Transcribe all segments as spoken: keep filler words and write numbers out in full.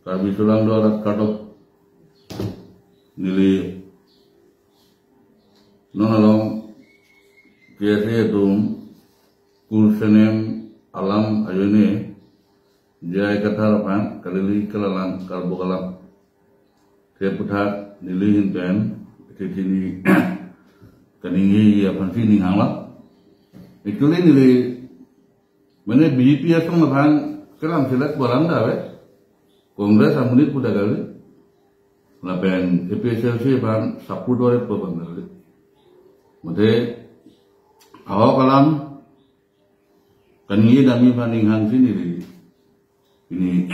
Karbi Sulang do arat kardom. Neli non along K S A atum kursenem alam ajoine J I Kathar aphan kalili kalalang karbok alam. Te aputhak neli ahin pen kachini kaningje aphansi ning hanglo. Actually neli mane B J P asong aphan kelam selek bolam da ave. Congress amonit pu da kali. Lapen A P H L C aphan support ore pu abang kali. Mate ahok alam kaningje dam aphan ning hangsi neli. Ini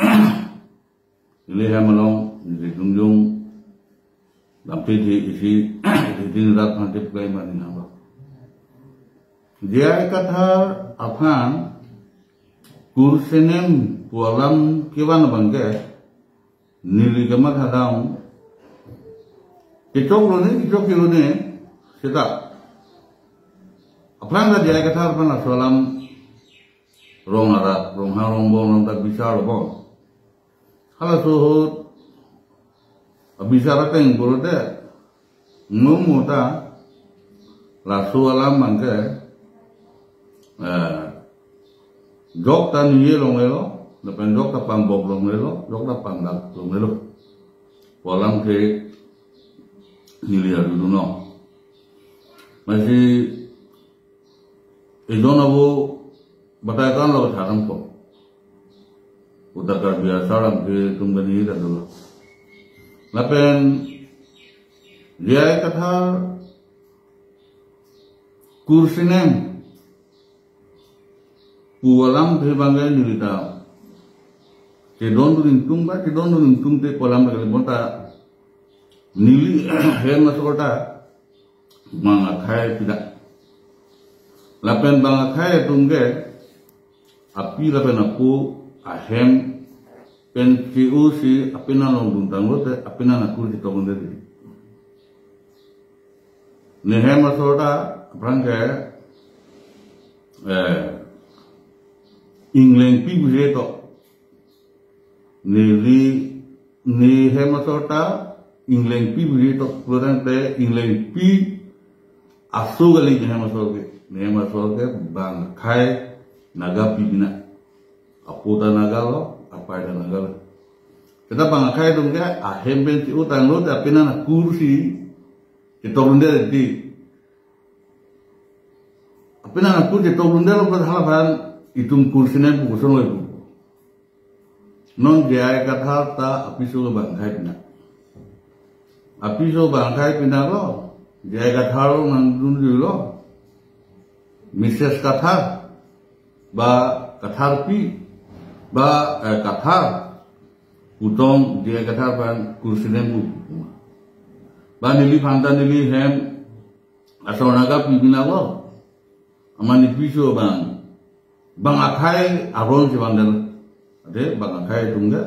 neli hem along neli jongjong dam titi isi isi din rat aphan tip kai mani nang. J I Kathar aphan kursenem pu alam kevan abang ke neli kamatha dam. Kechoklo ne, kechok kilo ne, seta. Aphrang ta J I Kathar aphan laso alam rong arat, rong ha rong bong, rong ta bisar bong. Halaso ahut abisar ateng pulote, mo mo ta laso alam abang ke, eh, jok ta ningje longlelo, lapen jok ta pangbok longlelo, jok ta pangdak longlelo pu alam ke neli arjudunlo. Lasi ejon avo batai tan lo tharam ko. Uta Karbi asar alam ke tum gani ta dolo. Lapen J I Kathar kursenem pu alam ke abang ke neli ta chedondun ingtung ba, chedondun ingtung te pu alam ke kali, bonta neli hem asor ta bang akhei pida. Lapen bang akhei atum ke api lapen apo ahem pen che-osi apenan along duntanglote apenan akur chetok dunde. Ne hem asor ta aphrang ke, eh, inglengpi pusi tok. Neli, ne hem asor ta inglengpi pusi tok pulo tangte inglengpi aso kali ne hem asor ke. Ne hem asor ke bang akhei Nagapi pina. Apo ta Naga lo, apei ta Naga lo. Seta bang akhei atum ke ahem pen che-o tanglote apenan akur si chetok dunde ti. Apenan akur chetok dundelo pu halabang itum kursenem pu koson lo ipu. Non J I Kathar ta apiso bang akhei pina. Apiso bang akhei pina lo, J I Kathar lo nangdunjuilo. Missus Kathar, ba Katharpi, ba, eh, Kathar, pu tong J I Kathar aphan kursenem pu. Ba neliphan ta neli hem asor Nagapi pina lo. Amat nepiso bang, bang akhei aron si bang dan. Ade bang akhei atum ke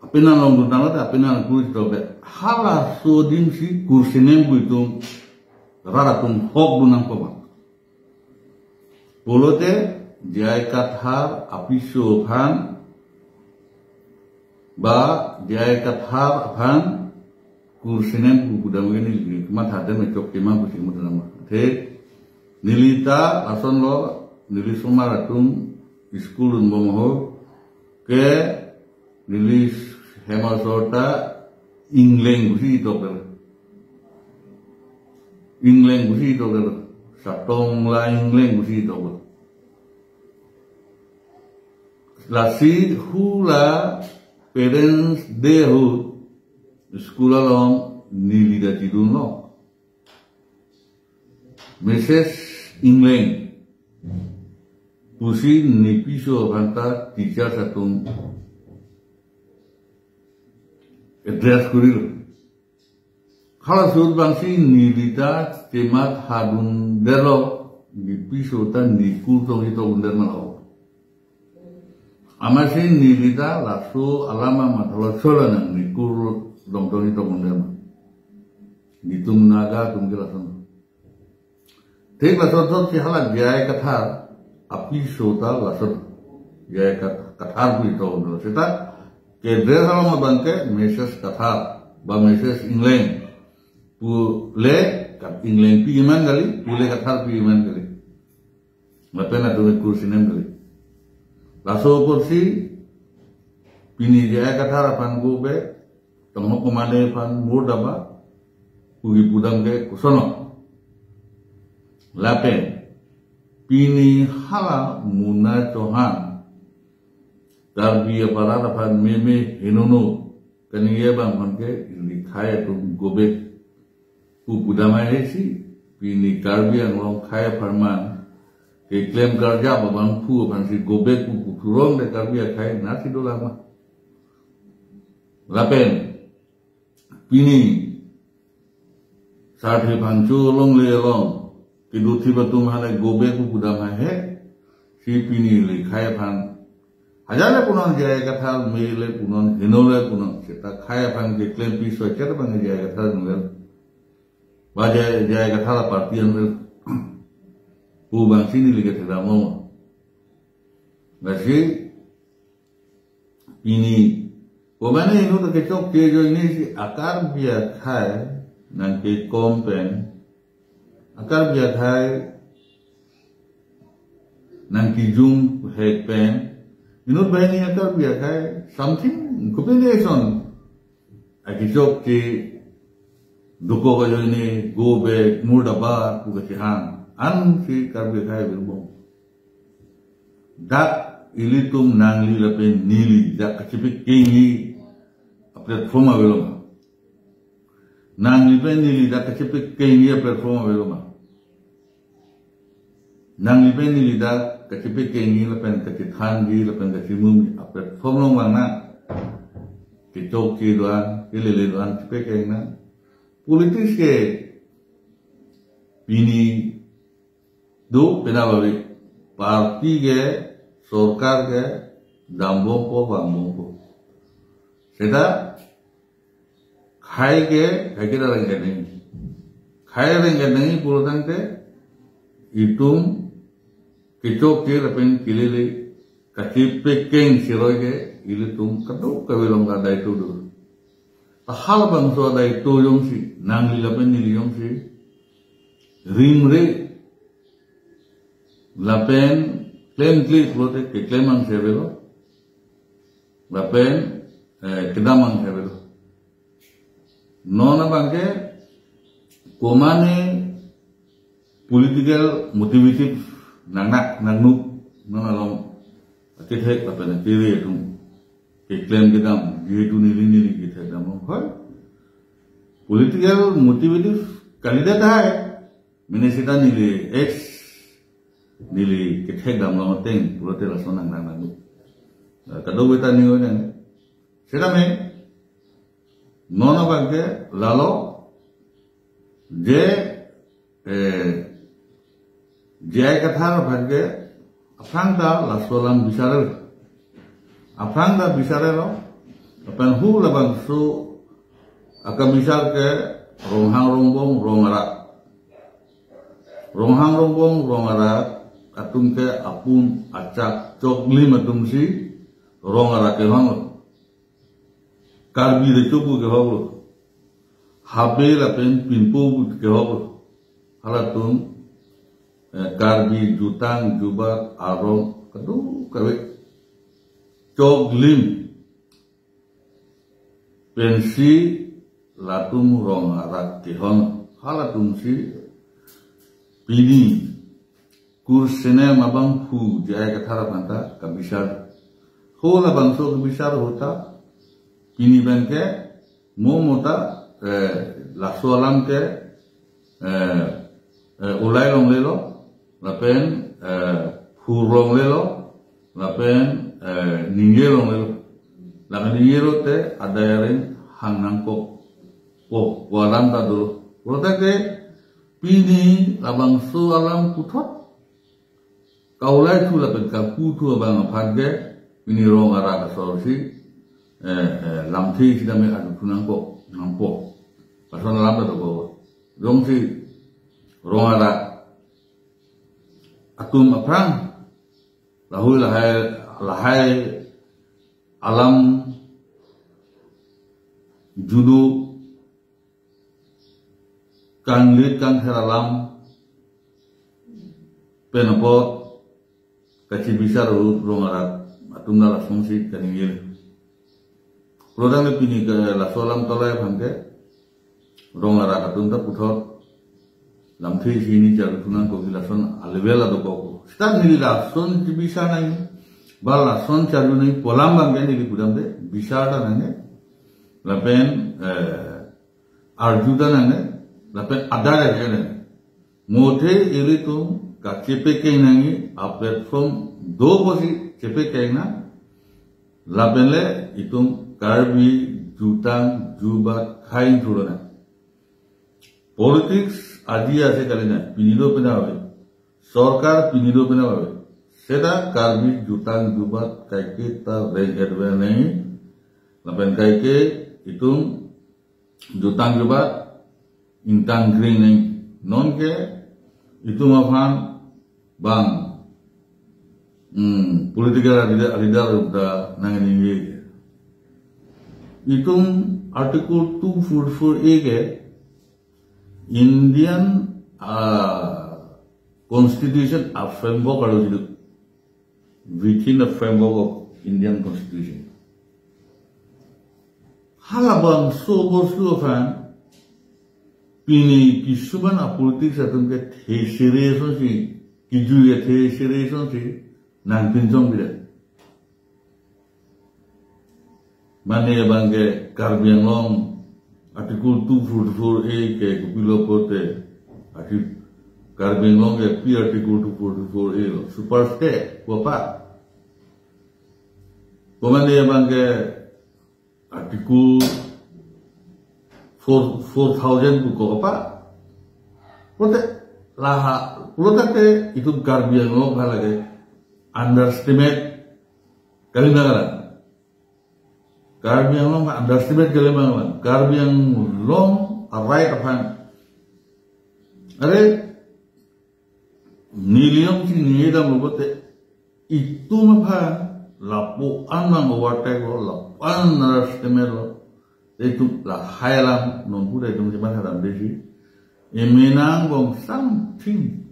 apenan along duntanglote apenan akur chetok be. Halaso adim si kursenem pu itum rat atum hok dun nangpo bang. Pulote J I Kathar apiso aphan ba J I Kathar aphan kursenem pu pudam ke neli kamatha dam, chok kema pusi kamatha dam. Te neli ta lason lo, neli osomar atum school dunbom ahut ke neli hem asor ta ingleng pusi toklo. Ingleng pusi toklo. Satong la ingleng pusi toklo. Lasi hula Parents' Day ahut school along neli ta chedunlo. Missus Ingleng pusi nepiso aphan ta teachers atum address kurilo. Halaso ahut bangsi neli ta chematha dundelo, nepiso ta nekur tong chetok dunde ma lo. Amatsi neli ta laso alam mathalo chola nang nekur tong chetok dunde ma. Netum Naga atum ke lason. Thik lason thotsi hala J I Kathar apiso ta lason. J I Kathar pu ito lo. Seta ke dress along abang ke Mrs Kathar ba Mrs Engleng pule, kat Engleng pi iman kali, pule Kathar pi iman kali. Lapen atu kur sinem kali. Laso apotsi pini J I Kathar aphan go bek, tongno komane aphan murdabad pu kipudam ke koson lo. Lapen pini hala Muna Chauhan, Karbi aparat aphan meme henono kaningje abang aphan ke likhai atum go bek pu pudam aisi, pini Karbi Anglong akhai apharman keklem karjap abangphu aphansi go bek pu puthurong de Karbi akhai nasi dolang ma. Lapen pini Sarthe Phangcho longle along kedothip atum aphan le go bek pu pudam haihe, si pini likhai aphan hajar le punon, J I Kathar mele punon, heno le punon, seta khei aphan keklem pi soi ker abang J I Kathar nungle. Ba J I, J I Kathar party anle pu abang si neli kethekdam lo. Lasi pini komane inut kechokche ajoine si a-Karbi akhai nangkekom pen, a-Karbi akhai nangkejum hek pen, inut banghini a-Karbi akhai something combination akechokche dokok ajoine go bek murdabad pu kachehang ansi Karbi akhai birbom. Dak ilitum nangli lapen neli dak kachepekengji a-platform avelo ma? Nangli pen neli dak kachepekengji a-platform avelo ma? Nangli pen neli dak kachepekengji lapen kachethanji lapen kachemumji a-platform along vang nang. Kechokche do-an, kelele do-an chepekeng nang. Politics ke pini do pena babi, party ke, sorkar ke dambompo, vangbompo. Seta khei ke, khei ke darang kedeng. Khei reng kedeng pulo tangte itum kechokche lapen kelele kachepekeng siroi ke ilitum kadokave along ka daito do. Ta halabangso adaito jongsi, nangli lapen neli jongsi rimre lapen klemkle pulote keklem angse avelo, lapen, eh, kedam angse avelo. Non abang ke komane political motivative nangnak nangnuk non along akethek lapen akere atum keklem kedam, jehetu neli neli kethekdam lo. Hoi, political motivative kalidet hai. Mene seta neli ex, neli kethekdam lo ateng pulote lason nang nang nang. Kadokave ta ning-oi nang. Seta me non abang ke lalo je, eh, J I Kathar aphan ke aphrang ta laso alam bisarlo. Aphrang ta bisarlo. Lapen hu labangso akabisar ke Ronghang Rongbong Rong Arak. Ronghang Rongbong Rong Arak atum ke apun achak choklim atumsi Rong Arak kehong lo. Karbi recho pu kehok lo. Habe lapen Pinpo pu kehok lo. Halatum, eh, Karbi jutang jubat arong kadokave choklim pensi latum Rong Arak kehong. Halatumsi pini kursenem abangphu J I Kathar aphan ta kabisar. Ho labangso kabisar ahut ta pini abang ke mo mo ta, eh, laso alam ke, eh, eh, ulai longlelo, lapen, eh, phur longlelo, lapen, eh, ningje longlelo. Lapen ningje lote adai areng hang nangkok. Ko, ko alam ta dolo. Pulote ke pini labangso alam puthot kaulaithu lapen kaputhu abang aphan ke pini Rong Arak asor si, eh, eh, lamthe si dame adu thu nangkok, nangpo. Lason alam ta dokok. Jongsi Rong Arak atum aphrang lahei lahei Lahai alam juno kanglit kangther alam pen apot kachibisar ahut rong arat atum ta lasonsi kaningje. Prodang le pini ke laso alam tolai aphan ke rong arat atum ta puthot lamthe isi hini charli thu nangkok, lason alevel adokok. Seta neli lason chibisar nangji, ba lason charli nangji pu alam abang ke neli pudamde bisar ta nangji, lapen, eh, arju ta nangji, lapen adar ta nangji. Mothe ilitum kachepekeng nangji a-platform do pusi chepekeng nang. Lapen le itum Karbi jutang jubat khai thulonang. Politics aji ase kali nang, pini do pina ave. Sorkar pini do pina ave. Seta Karbi jutang jubat kaike ta renghet ve nangji. Lapen kaike itum jutang jubat ingtang kring nangji. Non ke itum aphan bang, hmm, political leader, leader ta nangningje. Itum Article two forty-four A ke Indian, ah, Constitution a-framework arlo jidu, within the framework of Indian Constitution. Halabangso bostu aphan pini kisuman a-politics atum ke thesere asonsi, kejui athesere asonsi nangpinchong pida. Mane abang ke Karbi Anglong Article two forty-four A ke kopilo pulote, arti-, Karbi Anglong ke pi Article two forty-four A lo, super state, pu apa? Komane abang ke Article four, four thousand pu kok apa? Pulote laha, pulote ke itum Karbi Anglong halake underestimate kali nang lang. Karbi Anglong underestimate kali nang lang. Karbi Anglong a-right aphan. Are, neli jongsi ningje damlo pulote, itum aphan lapu-an nang overtake lo, lapu-an underestimate lo. Itum lahai alam non pu ta itum chematha damde si. Emenang bong something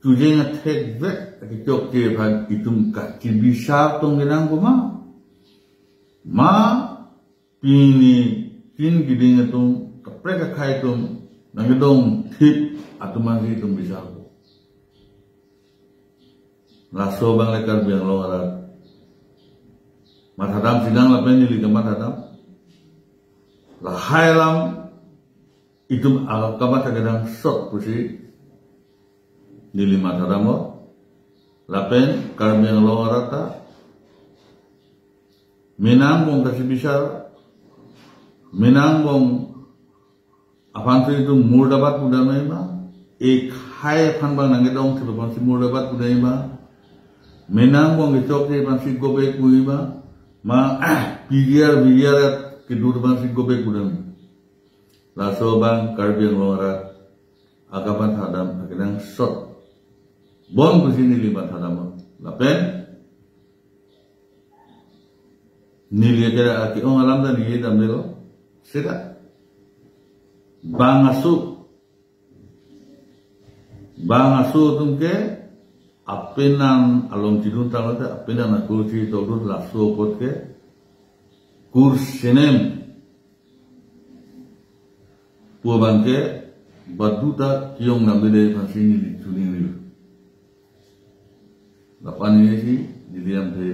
chojeng athek vek akechokche aphan itum kachibisar tong kenang ko ma? Ma pini tin keding atum, kaprek akhei atum, nangkedongthip atum ansi itum bisarpo. Laso abang le Karbi Anglong arat mathadam sinang lapen neli ke mathadam. Lahai alam itum akamatha kenangsot pusi neli mathadamlo. Lapen Karbi Anglong arat ta menang bong kachibisar, menang bong aphan si itum murdabad pudam nangji ma, ekhei aphan bang nangkedongthip aphan si murdabad pudam nangji ma, menang bong kechokche aphan si go back pudam nangji ma, ma P G R, V G R kedo aphan si go back pudam nangji. Laso abang Karbi Anglong arat akamathadam akenangsot. Bon pusi neli mathadamlo. Lapen neli ke ake-ong alam ta ningje damdelo. Seta bang aso, bang aso atum ke apenan along chidun tanglo te, apenan akursi tokdun, laso apot ke kursenem pu abang ke baduta kiyong damdede aphan si neli chuning ril. Lapu-an neli si neli lamthe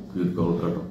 kir kol karto.